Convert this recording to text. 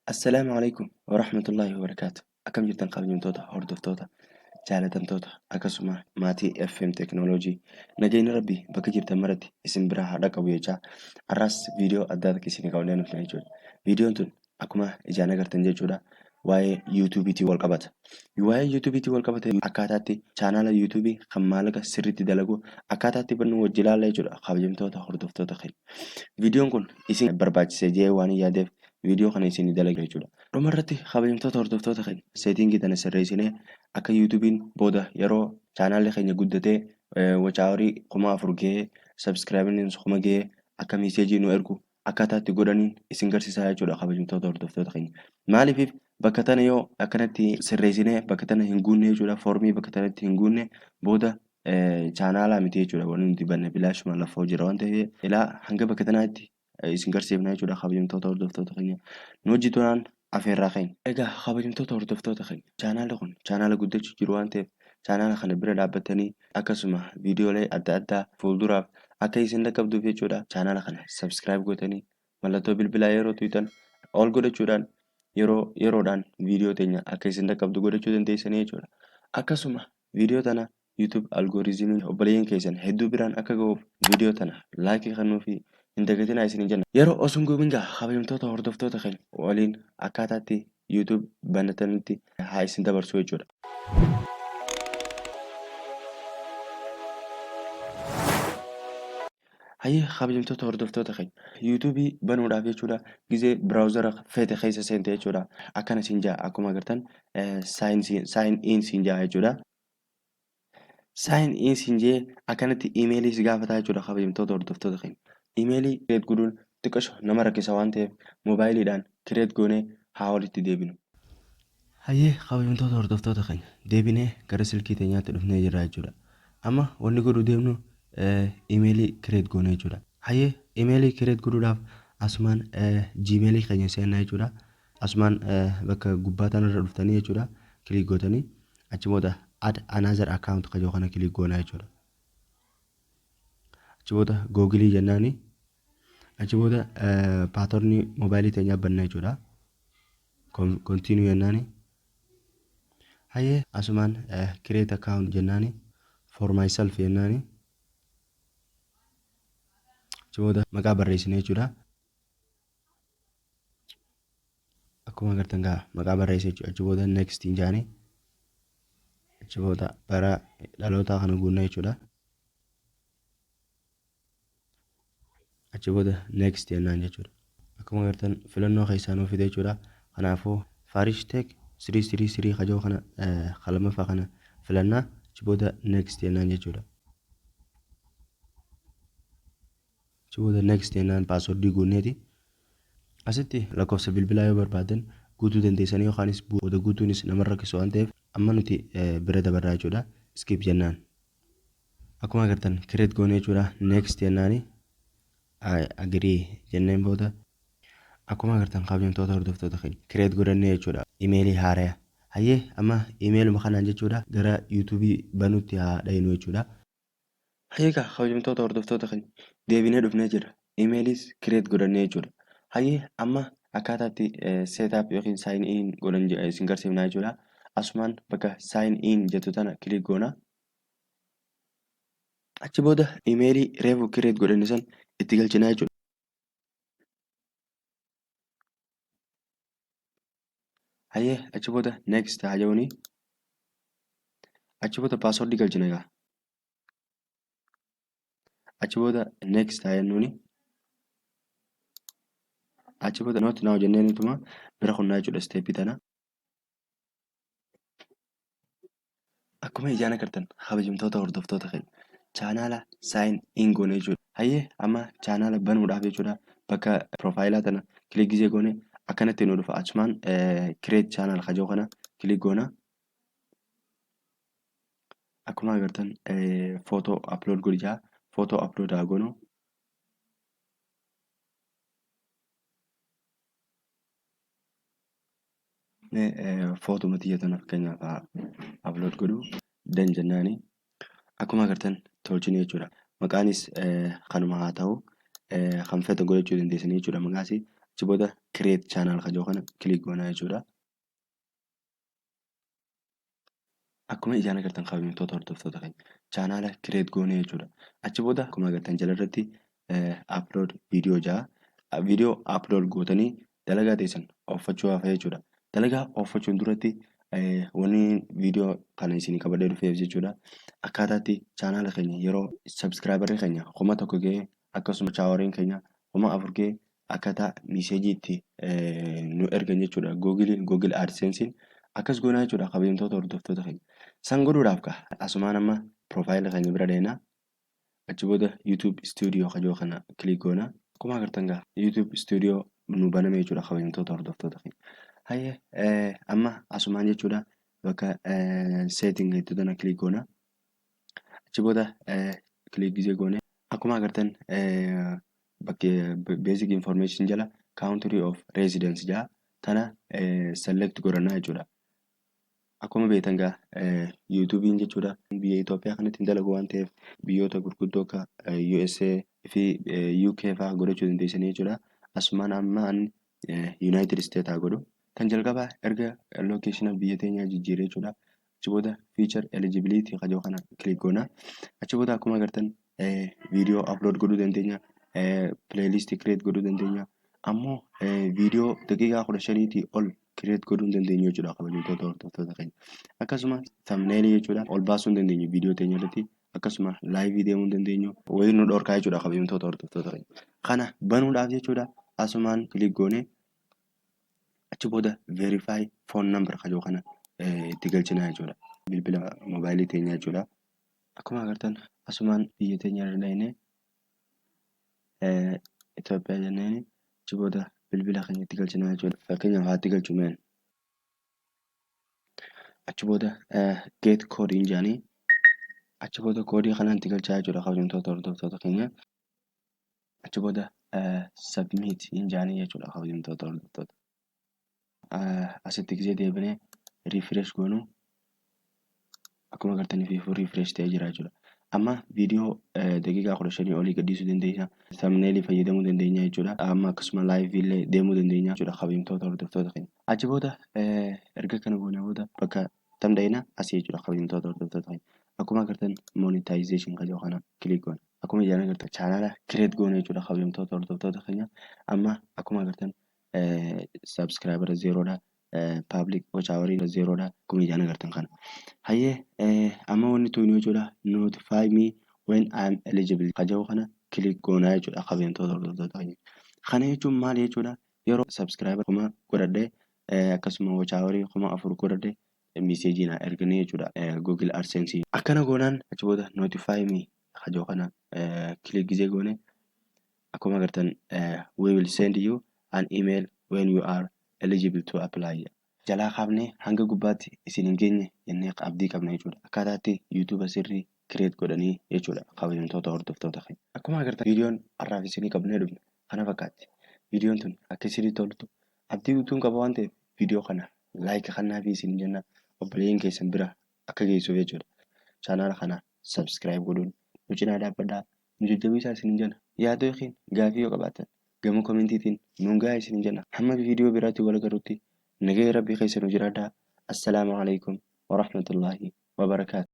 Assalaamu Aleykum Warahmatullaahi Wabarakaatuh. Akkam jirtan kabajamtoota hordoftoota jaalatamtoota akkasuma maatii FM Teknooloojii, nageenyi Rabbii bakka jirtan maratti isin biraa haa dhaqqabu jechaa, har'aas viidiyoo addaa takka isinii qabannee dhufne jechuudha. Viidiyoon tun akkuma ijaan agartan jechuudha, waa'ee yuutuubiitiin wal qabata. Waa'ee yuutuubiitiin wal qabate, akkaataatti chaanaala yuutuubii kan maallaqa sirriitti dalagu akkaataatti bannu wajji ilaalla jechuudha, kabajamtoota hordoftoota keenya. Viidiyoon kun isin barbaachisee jee waan hin yaadeef viidiyoo kana isin dalaga jechuudha. Dhuma irratti, kabajamtoota hordoftoota keenya, seetingii tana sirreessinee akka yuutuubiin booda yeroo chaanaalli keenya guddatee watch hourii 4000 gahee, sabskiraayibiniin 1000 gahee, akka miiseejii nu ergu akkaataa itti godhaniin isin garsiisaa jechuudha, kabajamtoota hordoftoota keenya. Maaliif bakka tana yoo akkanatti sirreessinee bakka tana hin guunne jechuudha, foormii bakka tanatti hin guunne, booda chaanaalaa miti jechuudha, wanni nuti banne bilaashuma lafa jira waan ta'eef, ilaa hanga bakka tanaatti isin garsiifna jechuudha, kabajamtoota hordoftoota keenya. Nu hojjetuudhaan afeerraa keenya. Egaa kabajamtoota hordoftoota keenya, chaanaalli kun chaanaala guddachuu jiru waan ta'eef, chaanaala kana bira dhaabbatanii akkasuma viidiyoolee adda addaa fuulduraaf akka isin dhaqqabduuf jechuudha, chaanaala kana subscribe gootanii mallattoo bilbilaa yeroo tuqxan ol godhachuudhaan yeroo yeroodhaan viidiyoo teenya akka isin dhaqqabdu godhachuu dandeessanii jechuudha. Akkasuma viidiyoo tana YouTube algooriizimiin obboleeyyan keessan hedduu biraan akka ga'uuf viidiyoo tana laayikii kennuu fi hin dagatinaa isin jenna. Yeroo osoo hin gubin gaa, kabajamtoota hordoftoota keenya waliin akkaataatti YouTube banatanitti haa isin dabarsu jechuudha. Hayyee, kabajamtoota hordoftoota keenya, YouTubeii banuudhaaf jechuudha, gizee biraawuzara feete keessa seente jechuudha, akkana siin ja'a, akkuma agartan sign in siin ja'a jechuudha. Sign in siin jee akkanatti iimeelii si gaafataa jechuudha, kabajamtoota hordoftoota keenya. Iimeelii create godhuun xiqqasho nama rakkisa waan ta'eef, moobaayiliidhaan create goonee haa walitti deebinu. Hayyee, kabajamtoota hordoftoota keenya, deebinee gara silkii teenyaatti dhufnee jirra jechuudha. Amma wanni godhuu deemnu iimeelii create goone jechuudha. Hayyee, iimeelii create godhuudhaaf asumaan jiimeelii keenya seennaa jechuudha. Asumaan bakka gubbaa tanarra dhuftanii jechuudha, click gootanii achi booda "add another account" kajoo kana click goonaa jechuudha. Achi booda googilii jennaani, achi booda paatornii moobaayilii teenyaa banna jechuudha. Continue jennaani. Hayyee, asumaan create account jennaani, for myself jennaani. Achi booda maqaa barreessine jechuudha. Akkuma agartan gaa, maqaa barreesse jechuudha. Achi booda next hin jaani. Achi booda bara dhalootaa kana guunna jechuudha. Achi booda next jennaan jechuudha. Akkuma agartan filannoo keessaa nuu fide jechuudha. Kanaafuu Farish Tech 333 kajoo kana kalamaffaa kana filannaa, achi booda next jennaan jechuudha. Achi booda next jennaan, paaswordii guunneeti. Asitti lakkoofsa bilbilaa yoo barbaadan guutuu dandeessanii, yookaanis booda guutuunis nama rakkisu waan ta'eef, amma nuti bira dabarraa jechuudha. Skip jennaan. Akkuma agartan create goone jechuudha. Next jennaani, agree jenneen booda, akkuma agartan, kabajamtoota hordoftoota keenya, create godhannee jechuudha imeelii haaraya. Hayyee, amma imeeluma kanaan jechuudha gara yuutuubii banuutti haa dhayinu jechuudha. Hayyee kaa, kabajamtoota hordoftoota keenya, deebinee dhufnee jira. Imeeliis create godhannee jechuudha. Hayyee, amma akkaataatti setup yookiin sign in godhan isin garsiifnaa jechuudha. Asumaan bakka sign in jettu tana click goona. Achi booda imeelii reefu create godhanne san itti galchinaa jechuudha. Hayyee, achi booda next haa jedhuuni. Achi booda paaswordii galchina egaa. Achi booda next haa jennuuni. Achi booda not now jenneetuma bira kunnaa jechuudha steepii tana. Akkuma ijaan agartan, kabajamtoota hordoftoota keenya, chaanaala sign in goone jechuudha. Hayyee, amma chaanaala banuudhaaf jechuudha, bakka piroofaayilaa tana click gizee goone akkanatti nu dhufa, achumaan create channel kajoo kana click goona. Akkuma agartan footoo upload godhi jaa, footoo upload haa goonu. Footuma tiyya tana fakkeenyaaf haa upload godhu, done jennaani. Akkuma agartan tolchine jechuudha. Maqaanis kanuma haa ta'u, kan feetan godhachuu dandeessanii jechuudha maqaas. Achi booda create channel ka jedhu kana click goonaa jechuudha. Akkuma ijaan agartan kabajamtoota hordoftoota keenya chaanaala create goonee jechuudha. Achi booda akkuma agartan jalarratti upload video ja'a. Video upload gootanii dalagaa teessan ooffachuu hafa jechuudha. Dalagaa ooffachuun duratti wanni viidiyoo kana isinii qabadhee dhufeef jechuudha. Akkaataatti chaanaala keenya yeroo subscriberri keenya 1000 ga'e akkasuma chaawariin keenya 4000 ga'e akkataa miseejii itti nu ergan jechuudha. Googiliin Google AdSense'n akkas goonaa jechuudha kabajamtoota hordoftoota keenya. San godhuudhaaf ka asumaan amma piroofaayila keenya bira deena. Achi booda YouTube Studio kajoo kana click goona. Akkuma agartan gaa YouTube Studio nu baname jechuudha kabajamtoota hordoftoota keenya. Hayyee amma asumaan jechuudha bakka setting jettu tana click goona. Achi booda click gizee goone akkuma agartan bakkee basic information jala country of residence jaa tana select godhannaa jechuudha. Akkuma beektan gaa YouTube'n jechuudha biyya Itoophiyaa kanatti hin dalagu waan ta'eef biyyoota gurguddoo akka USA fi UK fa'aa godhachuu dandeessanii jechuudha. Asumaan amma an United States haa godhu. Kan jalqabaa erga location biyya teenyaa jijjiiree jechuudha. Achi booda feature eligibility kajoo kana click goona. Achi booda akkuma agartan viidiyoo upload godhuu dandeenya. Playlist create godhuu dandeenya. Ammoo viidiyoo daqiiqaa 15tii ol create godhuu hin dandeenyu jechuudha kabajamtoota hordoftoota keenya. Akkasuma thumbnail jechuudha ol baasuu hin dandeenyu viidiyoo teenya irratti. Akkasuma live deemuu hin dandeenyu. Wayii nu dhorkaa jechuudha kabajamtoota hordoftoota keenya. Kana banuudhaaf jechuudha asumaan click goone achi booda verify phone number kajoo kana itti galchinaa jechuudha. Bilbila moobaayilii teenyaa jechuudha. Akkuma agartan asumaan biyya teenya irra dhayinee Itoophiyaa jenneeni achi booda bilbila keenya itti galchinaa jechuudha. Fakkeenyaaf haa itti galchu meen. Achi booda get code hin jedhanii achi booda koodii kanaan itti galchaa jechuudha kabajamtoota hordoftoota keenya. Achi booda submit hin jedhanii jechuudha kabajamtoota hordoftoota. Asitti gisee deebinee refresh goonu akkuma agartanii fi refresh ta'ee jira jechuudha. Amma viidiyoo daqiiqaa 15 olii gadhiisuu dandeenya. Thumbnail fayyadamuu dandeenya jechuudha. Amma akkasuma live illee deemuu dandeenya jechuudha kabajamtoota hordoftoota keenya. Achi booda erga kana goone booda bakka tam dhayina asii jechuudha kabajamtoota hordoftoota keenya. Akkuma agartan monetization kajoo kana click goona. Akkuma ijaan agartan chaanaala create goone jechuudha kabajamtoota hordoftoota keenya. Amma akkuma agartan subscriber zerodha. Public watch hour zerodha. Akkuma ijaan agartan kana. Hayyee amma wanni tuynu jechuudha notify me when I am eligible kajoo kana click goonaa jechuudha kabajamtoota hordoftoota keenya. Kana jechuun maal jechuudha yeroo subscriber 1000 godhadhee akkasuma watch hour 4000 godhadhee miseejii na erganii jechuudha Google AdSense. Akkana goonaan achi booda notify me kajoo kana click gizee goone akkuma agartan we will send you an email when you are eligible to apply. Jalaa kaafnee hanga gubbaatti isin hin geenye jennee abdii qabna jechuudha. Akkaataatti YouTube sirrii create godhanii jechuudha kabajamtoota hordoftoota keenya. Akkuma agartan viidiyoon har'aaf isinii qabnee dhufne kana fakkaatti. Viidiyoon tun akka isinii toltu abdii guutuun qaba waan ta'eef viidiyoo kana like kannaa fi isin jenna obboleeyyan keessan bira akka geessuuf jechuudha. Chaanaala kana subscribe godhuun nu cinaa dhaabbadhaa nu jajjabeessaa isin jenna. Yaada yookiin gaafii yoo qabaattan gama koomentiitiin nuun gahaa isin jenna. Hamma viidiyoo biraatti wal agarrutti nagaya rabbii keessa nu jiraadhaa. Assalaamu alaikum warahmatullaahi wabarakaatu.